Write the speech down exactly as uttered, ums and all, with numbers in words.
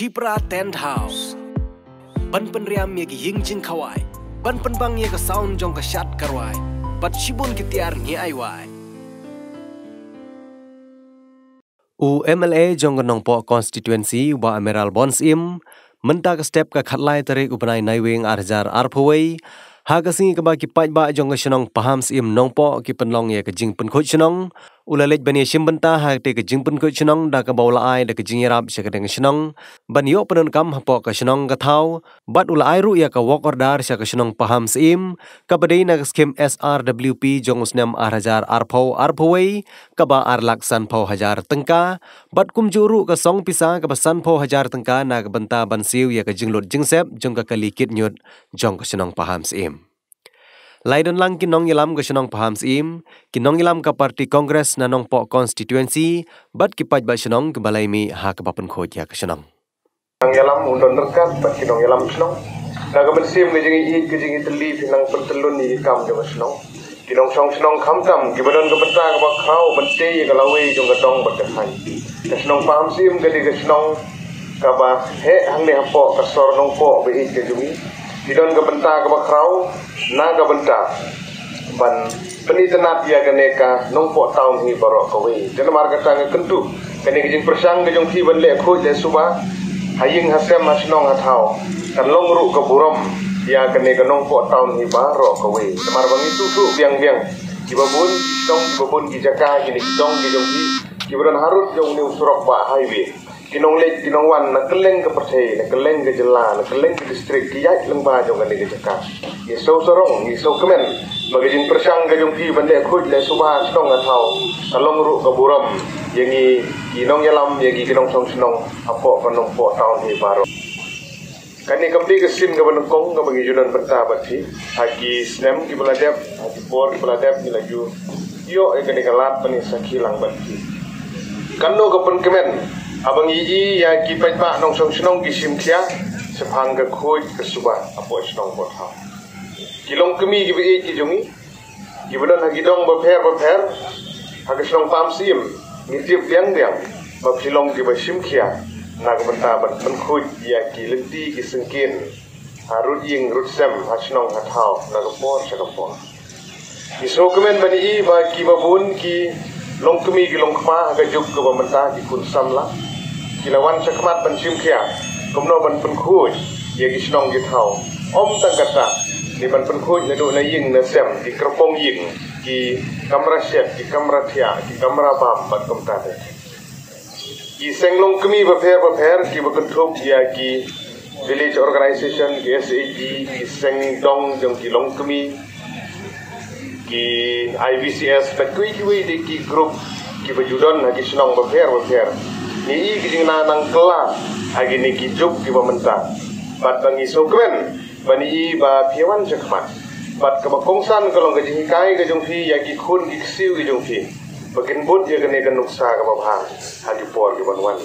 Tipra Tent House. Ban pynriam ïa ki ïing jingkhawai, ban pynbang ïa ka sound jong ka shad ka rwai, bad shibun ki tiar ngi ai wai. U M L A jong ka Nongpoh Constituency, Bah Amiral Bon Syiem, mynta ka step ka khatlai tarik u bnai Naiwieng ar hajar arphew wei, ha ka sngi kaba ki paidbah jong ka shnong Pahamsyiem Nongpoh ki pynlong ïa ka jingpynkhuid shnong, u la leit ban ïashim bynta ha kata ka jingpynkhuid shnong da kaba u la ai da ka jingïarap sha ka dang shnong ban ïoh pyndonkam hapoh ka shnong ka thaw, bad u la ai ruh ïa ka work order sha ka shnong Pahamsyiem, kaba dei na ka skhim S R W P jong u snem ar hajar arphew arphew wei, kaba ar lak sanphew hajar tyngka, bad kumjuh ruh ka song pisa kaba sanphew hajar tyngka na ka bynta ban siew ïa ka jinglut jingsep jong ka kali kit ñiut jong ka shnong Pahamsyiem. Lai don lang ki nongïalam ka shnong Pahamsyiem, ki nongïalam ka party Congress na Nongpoh Constituency, bad ki paidbah shnong kiba lai mih ha kaba pynkhuid ïa ka shnong. Nongïalam u don ryngkat bad ki nongïalam shnong. Na ka mynsiem ka jingïeit ka jingïatylli phi nang pyntyllun ïa ki kam jong ka shnong. Ki nongshong shnong khamtam kiba don ka bynta kaba khraw ban tei ïa ka lawei jong ka dong bad ka thaiñ. Ka shnong Pahamsyiem ka dei ka shnong kaba heh hangne hapoh ka sor Nongpoh ba ïeit ka jong ngi. Ki don ka bynta kaba khraw na ka bynta ban pynitynnad ïa kane ka Nongpoh Town hi baroh kawei. Te namar kata nga kyntu kane ka jingpyrshang ka jong phi ban leh khuid leh suba ha ïing ha sem ha shnong ha thaw kan long ruh ka burom ïa kane ka Nongpoh Town hi baroh kawei. Namar ba ngi sngewthuh biang biang kiba bun ki shnong kiba bun ki jaka kine ki dong ki jong phi kiba don harud jong une u surok ba highway. Ki nongleit ki nongwan na kylleng ka pyrthei, na kylleng ka jylla, na kylleng ka district, ki ïaid lyngba jong kane ka jaka. Ngi sngewsarong, ngi sngewkmen ba ka jingpyrshang ka jong phi ban leh khuid leh suba ha shnong ha thaw ka long ruh ka burom ïa ngi ki nongïalam, ïa ngi ki nongshong shnong hapoh ka Nongpoh Town hi baroh. Kane kam dei ka sien kaba nyngkong kaba ngi ju don bynta bad phi. Ha ki snem kiba la dep, ha ki por kiba la dep ngi la ju ïoh ïa kane ka lad ban ïasakhi lang bad phi. Katno ka pynkmen haba ngi ïohi ïa ki paidbah nongshong shnong ki shim khia shaphang ka khuid ka suba hapoh shnong hapoh thaw. Ki longkmie kiba ïeit ki jong ngi kiba don ha ki dong bapher bapher ha ka shnong Pahamsyiem, ngi tip biang biang ba phi long kiba shim khia na ka bynta ban pynkhuid ïa ki lynti ki syngkien ha rud ïing rud sem, ha shnong ha thaw, na ka por sha ka por. Ngi sngewkmen ban ïohi ba kiba bun ki longkmie ki longkpa ha ka juk kaba mynta, ki khun samla, ki la wan shakhmat ban shim khia kumno ban pynkhuid ïa ki shnong ki thaw. Ym tang kata, ne ban pynkhuid naduh na ïing na sem, ki kyrpong ïing, ki kamra shet, ki kamra thiah, ki kamra bam bad kumta te. Ki seng longkmie bapher bapher kiba kynthup ïa ki village organization, ki S H G, ki seng dong jong ki longkmie, ki I V C S bad kiwei kiwei de ki group kiba ju don ha ki shnong bapher bapher. Ngi ïohi ki jingnang nang kylla ha kine ki juk kiba mynta. Bad ba ngi sngewkmen ban ïohi ba phi wan shakhmat. Bad kaba kongsan ka long ka jinghikai ka jong phi ïa ki khun ki ksiew ki jong phi ba kin bud ïa kane ka nuksa kaba bha ha ki por kiban wan.